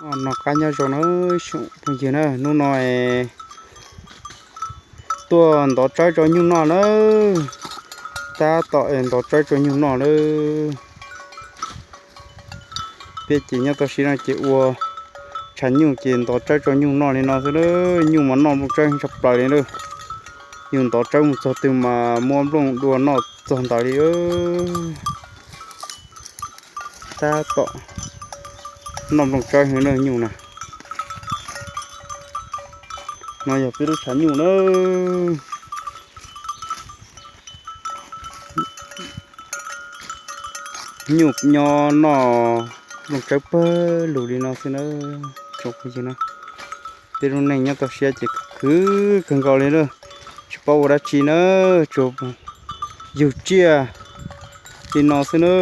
Noj qab nyob zoo na, phooj ywg na, hnub no tuaj ntov tsawb rau nyuj noj na. Tab tom es ntov tsawb rau nyuj noj na. Peb ces nyob toj siab no ces ua tshav nyuj ces ntov tsawb rau nyuj noj li no xwb na. Nyuj mas noj nplooj tsawb tshaj plaws li na. Yus ntov tsawb mus txog twg mas muab nplooj dua noj txog ntawd li. Tab tom noj nplooj tsawb heev na nyuj na. No yog peb lub tshav nyuj na. Nyuj nyob noj nplooj tsawb pawg lug li no xwb na. Tsoom phooj ywg na, peb lub neej nyob toj siab ces khwv kawg nkaus li na. Tsis paub ua dab tsi na, tsuas yug tsiaj li no xwb na.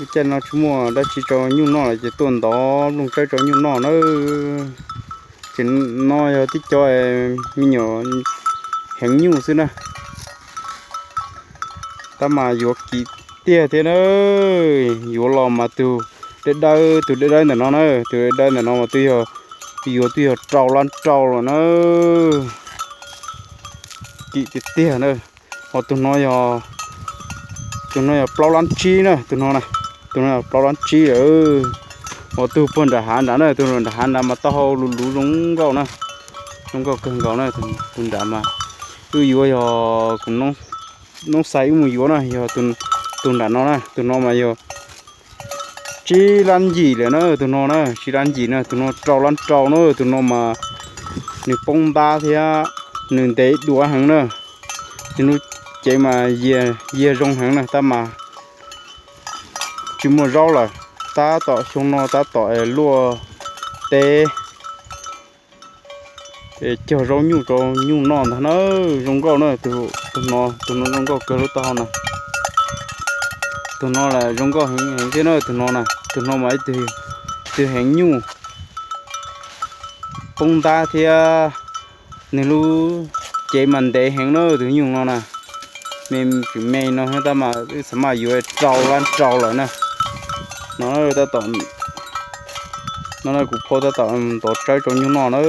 Lub caij no tsis muaj dab tsi rau nyuj noj lawm ces tuaj ntov nplooj tsawb rau nyuj noj na. Ces no yog tib co me nyuam heev nyuj xwb na. Tab mas yuav kim tiag thiab na. Yuav los mas tus dawb dawb, tus dawb dawb ntawm no na, tus dawb dawb ntawm no mas twb yog, yuav twb yog rau lab rau lawm na. Kim tiag tiag na. Ho tus no yog, tus no yog plaub lab tsib na, tus no na. Tus no yog plaub lab tsib lawm. Ho tus puag nram hav nrad na, tus nram hav nrad mas taub hau luv luv zoo nkauj na. Zoo nkauj kawg nkaus na, tus nrad mas wb yuav yog kuv noob xais wb mus yuav na, yog tus nram no na, tus no mas yog tsib lab ncim lawm na, tus no na, tsib lab ncim na, tus no rau lab rau na, tus no mas nws poob ntab thiab nws ntev dua heev na. Nws lub cev mas yiag zoo heev na, tab mas tsis muaj zaub lawm, tab tom xyoo no tab tom luaj teb cog zaub nyuj rau nyuj noj ntag na. Zoo nkauj na, tus no, tus no zoo nkauj kawg lub taub hau na. Tus no las zoo nkauj heev thiab na, tus no na, tus no mas ib tug heev nyuj, poob ntab thiab nws lub cev mas ntev heev na, tus nyuj no na. Me tsis me no tab mas wb xav mas yuav rau lab rau lawm na. No tab tom, no kuv phauj tab tom ntov tsawb rau nyuj noj na.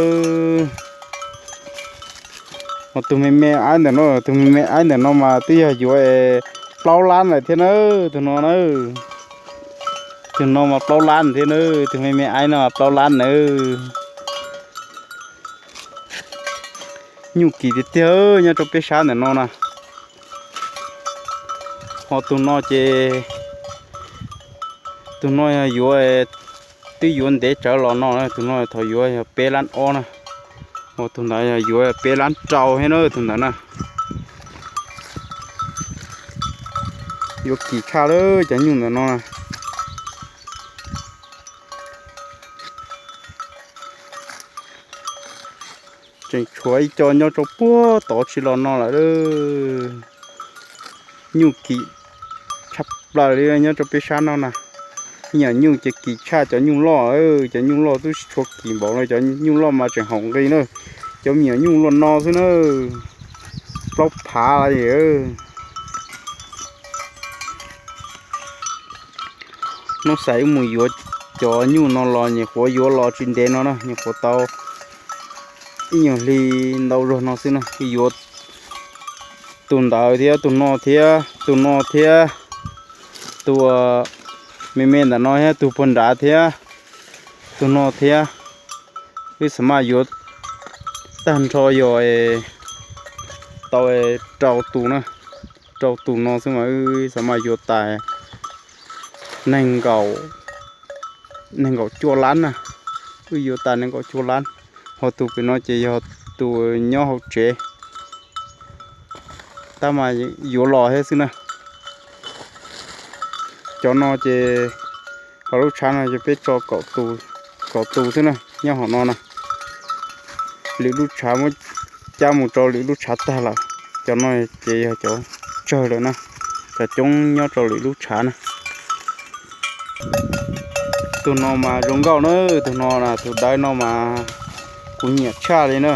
Ho tus me me aib ntawm no, tus me me aib ntawm no mas twb yog yuav plaub lab lawm thiab na, tus no na. Tus no mas plaub lab thiab na, tus me me aib no mas plaub lab na. Nyuj kim tiag tiag nyob rau peb sab ntawm no na. Ho tus no ces, tus no yog yuav, twb yuav ntev tsawv los no na, tus no thaum yuav yog peb lab ob na. Ho tus ntawd yog yuav peb lab rau thiab na, tus ntawd na. Yuav kim tshaj lawm cov nyuj ntawm no na. Tseem tshuav ib co nyob rau puag tod tsis los no lawm. Nyuj kim tshaj plaws li nyob rau peb sab no na. Me nyuam nyuj ces kim tshaj cov nyuj loj, cov nyuj loj twb tsis tshua kim npaum li, cov nyuj loj mas tseem haum nqi na. Cov me nyuam nyuj luaj no xwb na, plaub phav li. Noob xais wb mus yuav cov nyuj no los nyuam qhuav yuav los tsis ntev no na, nyuam qhuav tau ib nyuag hli ntau zog no xwb na. Yuav tus ntawd thiab tus no thiab tus no thiab tus me me ntawm no thiab tus puag nrad thiab tus no thiab. Wb xav mas yuav tag nrho yog tau rau tus na, rau tus no xwb mas wb xav mas yuav tas nees nkaum, nees nkaum cuaj lab na. Wb yuav tas nees nkaum cuaj lab. Ho tus pem no ces yog tus nyob hauv tsev, tab mas yuav los thiab xwb na. Cov no ces hauv lub tshav no ces peb tso kaum tus xwb na, nyob hauv no na. Lwm lub tshav muab cab mus rau lwm lub tshav tag lawm. Cov no ces yog cov tsawg lawm na, cov coob nyob rau lwm lub tshav na. Tus no mas zoo nkauj na, tus no na, tus dawb no mas kuv nyiam tshaj li na.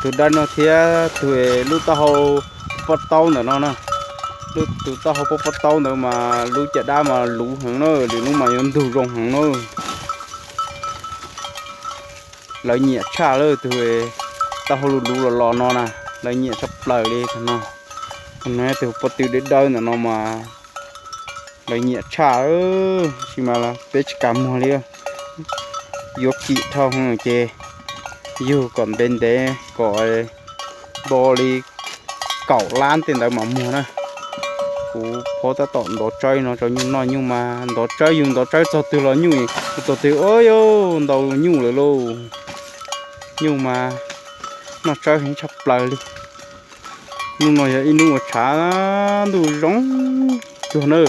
Tus dawb no thiab tus lub taub hau pob taub ntawm no na, Tus taub hau pob pob taub ntawd mas lub caj dab mas luv heev na, lwm hnub mas yuav ntug zoo heev na. Lawv nyiam tshaj lawm tus taub hau luv luv los los no na, lawv nyiam tshaj plaws li tus no. Tus no tus pob tw dawb dawb ntawm no mas lawv nyiam tshaj, tab sis mas peb tsis kam muag li. Yuav kim dhau ces yug kom ntev ntev kom nto li kaum lab tej ntawd mas muag na. Kuv phob tab tom ntov tsawb no rau nyuj noj, nyuj mas ntov tsawb, yus ntov tsawb txog twg los nyuj, txog twg, o, yus ntaus nyuj lawm lauj. Nyuj mas noj tsawb heev tshaj plaws li. Hnub no yog ib hnub uas tshav ntuj zoo cuag na.